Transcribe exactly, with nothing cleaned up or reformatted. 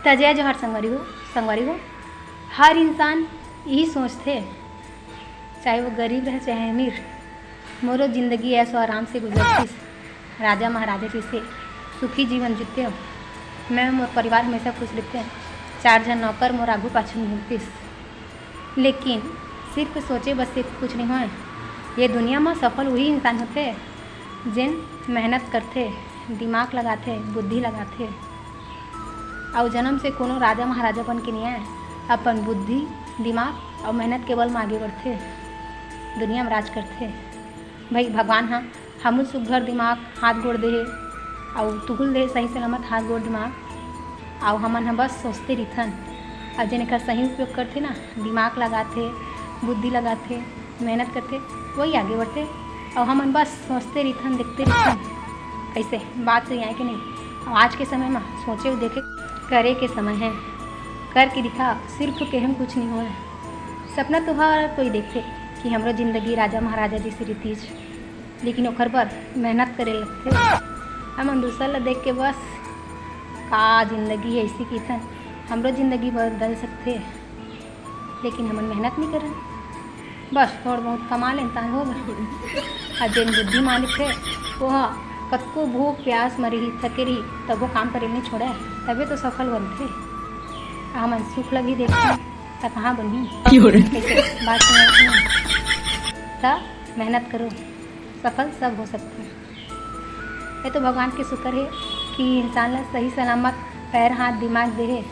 त जय जोहार संगवारी हो। संगवारी हो, हर इंसान यही सोचथे, चाहे वो गरीब रहे चाहे अमीर, मोरो जिंदगी ऐसो आराम से गुजरतिस, राजा महाराजा जैसे सुखी जीवन जीते हो, मैं मोर परिवार हमेशा खुश रहते, चार झन नौकर मोर आगू पाछू में घूमतिस। लेकिन सिर्फ सोचे बस से कुछ नहीं होए। ये दुनिया में सफल वही इंसान होते, जेन मेहनत करथे, दिमाग लगाथे, बुद्धि लगाथे, अउ जन्म से कोनो राजा महाराजा बन के नहीं आए, अपन बुद्धि, दिमाग अउ मेहनत के बल में आगे बढ़थे, दुनिया में राज करथे। भाई, भगवान ह हमू सुघर दिमाग, हाथ गोड़ देहे, अउ तुहुल देहे सही सलामत हाथ गोड़ दिमाग। अउ हमन ह बस सोचते रहिथन, अउ जेन एकर सही उपयोग करथे ना, दिमाग लगाथे, बुद्धि लगाथे, मेहनत करथे, वही आगे बढ़थे। अउ हमन बस सोचते रहिथन, देखते रहिथन, कैसे बात सही आए कि नहीं। अउ आज के समय में सोचे अउ देखे करे के समय है, करके दिखा, सिर्फ केहे में कुछ नहीं होए। सपना तो हर कोई देखथे कि हमरो जिंदगी राजा महाराजा जैसे रहितिस, लेकिन ओखर बर मेहनत करे लगथे। हमन दूसर ला देख के बस का जिंदगी है ऐसी कहिथन, हमरो जिंदगी बदल सकथे, लेकिन हमन मेहनत नहीं करन, बस थोड़ बहुत कमा लेन तान हो गे। अउ जेन बुद्धिमान रहिथे, वो ह कतको भूख प्यास म रही, थके रही, तभो काम करे नहीं छोड़े, तभे तो सफल बनथे। हमन सुख लगी देखथन, त कहाँ बनही? कैसे बात सुना? त मेहनत करो, सफल सब हो सकता है। ये तो भगवान के शुक्र है कि इंसान ला सही सलामत पैर, हाथ, दिमाग देहे,